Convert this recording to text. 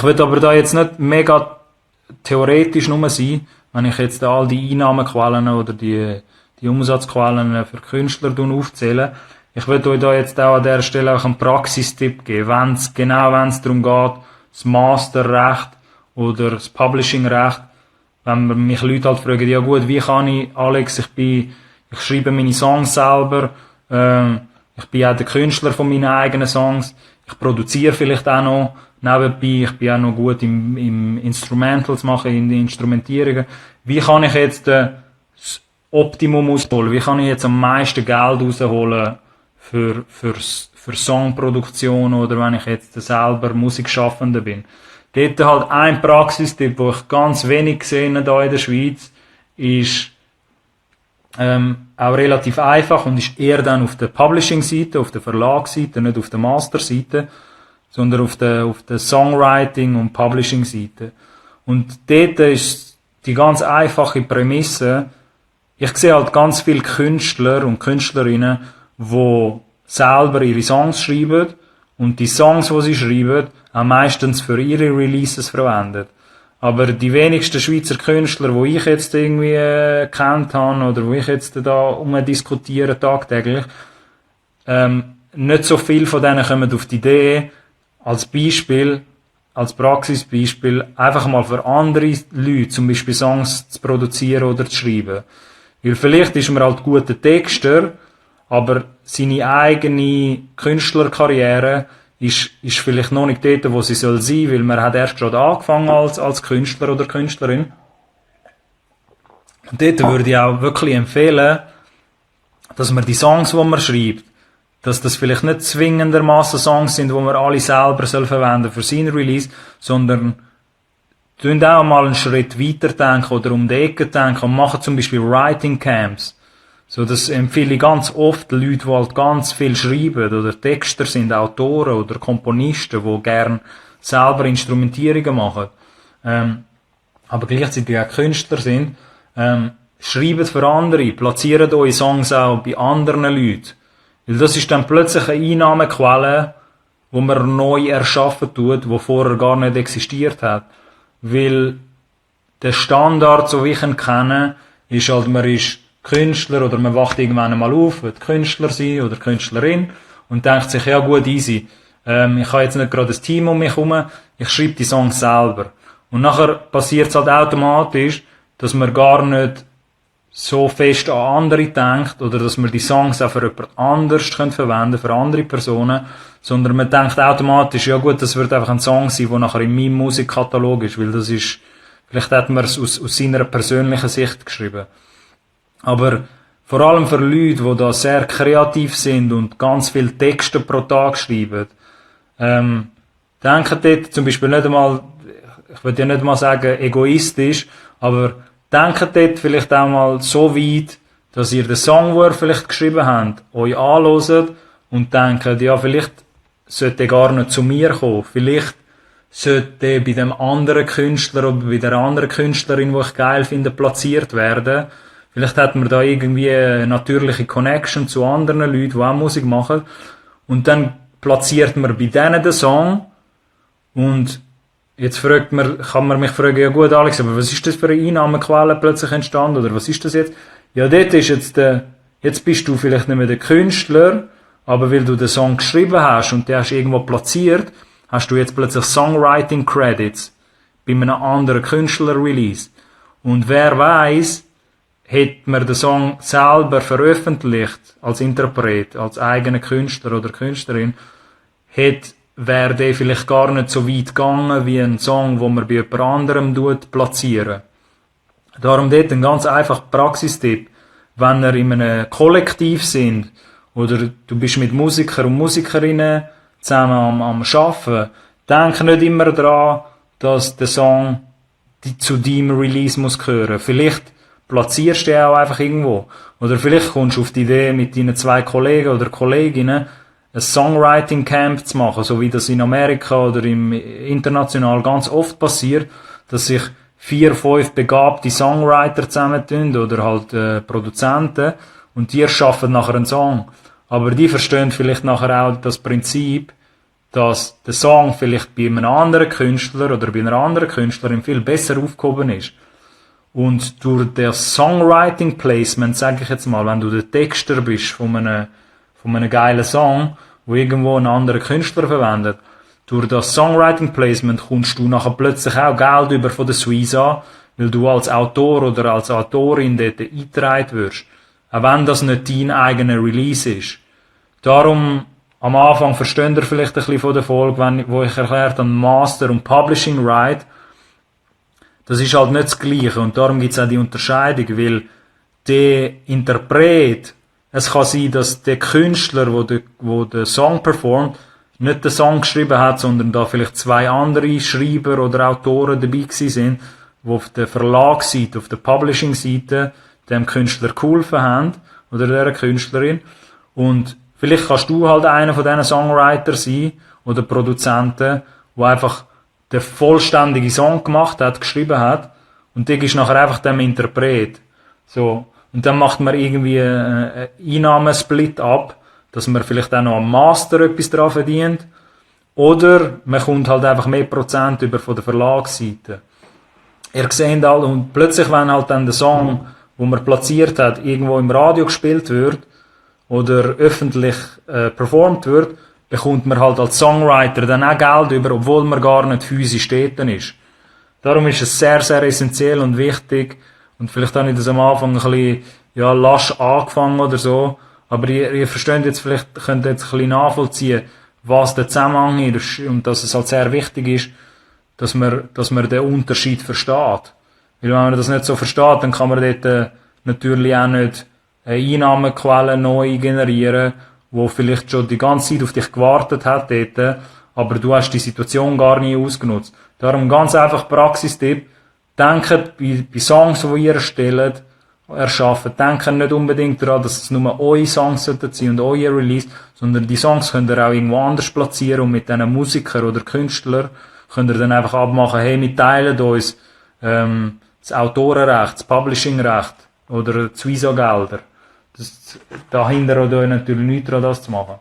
Ich will aber da jetzt nicht mega theoretisch nur sein, wenn ich jetzt all die Einnahmequellen oder die Umsatzquellen für Künstler aufzähle. Ich will euch da jetzt auch an der Stelle auch einen Praxistipp geben, wenn es darum geht, das Masterrecht oder das Publishingrecht, wenn mich Leute halt fragen, ja gut, wie kann ich, Alex, ich schreibe meine Songs selber, ich bin auch der Künstler von meinen eigenen Songs, ich produziere vielleicht auch noch nebenbei, ich bin auch noch gut im Instrumentals machen, in den Instrumentierungen. Wie kann ich jetzt das Optimum ausholen? Wie kann ich jetzt am meisten Geld rausholen für Songproduktion oder wenn ich jetzt selber Musikschaffender bin? Dort halt ein Praxistipp, wo ich ganz wenig gesehen da in der Schweiz, ist auch relativ einfach und ist eher dann auf der Publishing-Seite, auf der Verlagsseite, nicht auf der Master-Seite, sondern auf der Songwriting- und Publishing-Seite. Und dort ist die ganz einfache Prämisse, ich sehe halt ganz viele Künstler und Künstlerinnen, die selber ihre Songs schreiben und die Songs, die sie schreiben, auch meistens für ihre Releases verwenden. Aber die wenigsten Schweizer Künstler, die ich jetzt irgendwie kennt habe oder wo ich jetzt da diskutiere tagtäglich, nicht so viel von denen kommen auf die Idee, als Praxisbeispiel, einfach mal für andere Leute zum Beispiel Songs zu produzieren oder zu schreiben. Weil vielleicht ist man halt guter Texter, aber seine eigene Künstlerkarriere ist vielleicht noch nicht dort, wo sie soll sein, weil man hat erst gerade angefangen als Künstler oder Künstlerin. Und dort würde ich auch wirklich empfehlen, dass man die Songs, die man schreibt, dass das vielleicht nicht zwingendermaßen Songs sind, die man alle selber verwenden für seinen Release, sondern tun auch mal einen Schritt weiter denken oder um die Ecke denken und machen zum Beispiel Writing Camps. So, das empfehle ich ganz oft Leute, die halt ganz viel schreiben oder Texter sind, Autoren oder Komponisten, die gern selber Instrumentierungen machen, aber gleichzeitig auch Künstler sind, schreibt für andere, platziert eure Songs auch bei anderen Leuten. Weil das ist dann plötzlich eine Einnahmequelle, die man neu erschaffen tut, die vorher gar nicht existiert hat. Weil der Standard, so wie ich ihn kenne, ist halt, man ist Künstler oder man wacht irgendwann einmal auf, wird Künstler sein oder Künstlerin und denkt sich, ja gut, easy, ich habe jetzt nicht gerade ein Team um mich herum, ich schreibe die Songs selber. Und nachher passiert es halt automatisch, dass man gar nicht so fest an andere denkt oder dass man die Songs auch für jemand anderes verwenden für andere Personen, sondern man denkt automatisch, ja gut, das wird einfach ein Song sein, der nachher in meinem Musikkatalog ist, weil das ist, vielleicht hat man es aus seiner persönlichen Sicht geschrieben. Aber vor allem für Leute, die da sehr kreativ sind und ganz viele Texte pro Tag schreiben, denken dort zum Beispiel nicht einmal, ich würde ja nicht mal sagen egoistisch, aber denkt dort vielleicht auch mal so weit, dass ihr den Song, den ihr vielleicht geschrieben habt, euch anhört und denkt, ja, vielleicht sollte der gar nicht zu mir kommen. Vielleicht sollte der bei dem anderen Künstler oder bei der anderen Künstlerin, die ich geil finde, platziert werden. Vielleicht hat man da irgendwie eine natürliche Connection zu anderen Leuten, die auch Musik machen. Und dann platziert man bei denen den Song. Und jetzt kann man mich fragen, ja gut, Alex, aber was ist das für eine Einnahmequelle plötzlich entstanden? Oder was ist das jetzt? Ja, dort ist jetzt bist du vielleicht nicht mehr der Künstler, aber weil du den Song geschrieben hast und den hast irgendwo platziert, hast du jetzt plötzlich Songwriting Credits bei einem anderen Künstler-Release. Und wer weiß, hätte man den Song selber veröffentlicht, als Interpret, als eigener Künstler oder Künstlerin, wäre der vielleicht gar nicht so weit gegangen wie ein Song, wo man bei jemand anderem platzieren. Darum dort ein ganz einfacher Praxistipp. Wenn ihr in einem Kollektiv sind, oder du bist mit Musikern und Musikerinnen zusammen am Arbeiten, denk nicht immer daran, dass der Song zu deinem Release muss gehören. Vielleicht platzierst du ihn auch einfach irgendwo. Oder vielleicht kommst du auf die Idee, mit deinen 2 Kollegen oder Kolleginnen ein Songwriting Camp zu machen, so wie das in Amerika oder international ganz oft passiert, dass sich 4, 5 begabte Songwriter zusammentun oder halt Produzenten und die erschaffen nachher einen Song. Aber die verstehen vielleicht nachher auch das Prinzip, dass der Song vielleicht bei einem anderen Künstler oder bei einer anderen Künstlerin viel besser aufgehoben ist. Und durch das Songwriting Placement, sage ich jetzt mal, wenn du der Texter bist von einem geilen Song, wo irgendwo ein anderer Künstler verwendet, durch das Songwriting Placement kommst du nachher plötzlich auch Geld über von der Suiza, weil du als Autor oder als Autorin dort eingetragen wirst. Auch wenn das nicht dein eigener Release ist. Darum, am Anfang versteht ihr vielleicht ein bisschen von der Folge, wo ich erklärt habe, Master und Publishing Right. Das ist halt nicht das Gleiche und darum gibt es auch die Unterscheidung, weil der Interpret, es kann sein, dass der Künstler, wo den Song performt, nicht den Song geschrieben hat, sondern da vielleicht zwei andere Schreiber oder Autoren dabei gewesen sind, die auf der Verlagsseite, auf der Publishing-Seite dem Künstler geholfen haben, oder der Künstlerin. Und vielleicht kannst du halt einer von diesen Songwriter sein, oder Produzenten, wo einfach den vollständigen Song gemacht hat, geschrieben hat, und der ist nachher einfach dem Interpret. So. Und dann macht man irgendwie einen Einnahmensplit ab, dass man vielleicht auch noch am Master etwas dran verdient. Oder man kommt halt einfach mehr Prozent über von der Verlagsseite. Ihr seht halt, und plötzlich, wenn halt dann der Song, wo man platziert hat, irgendwo im Radio gespielt wird, oder öffentlich performt wird, bekommt man halt als Songwriter dann auch Geld über, obwohl man gar nicht physisch dort ist. Darum ist es sehr, sehr essentiell und wichtig, und vielleicht habe ich das am Anfang ein bisschen, ja, lasch angefangen oder so, aber ihr versteht jetzt vielleicht, könnt jetzt ein bisschen nachvollziehen, was der Zusammenhang ist, und dass es halt sehr wichtig ist, dass man den Unterschied versteht. Weil wenn man das nicht so versteht, dann kann man dort natürlich auch nicht eine Einnahmequelle neu generieren, wo vielleicht schon die ganze Zeit auf dich gewartet hat dort, aber du hast die Situation gar nie ausgenutzt. Darum ganz einfach Praxistipp: Denkt bei Songs, die ihr erschafft, denkt nicht unbedingt daran, dass es nur eure Songs sein und euer Release, sondern die Songs könnt ihr auch irgendwo anders platzieren, und mit diesen Musikern oder Künstlern könnt ihr dann einfach abmachen, hey, wir teilen uns das Autorenrecht, das Publishingrecht oder die Suiza-Gelder. Dahinter hat euch natürlich nichts daran, das zu machen.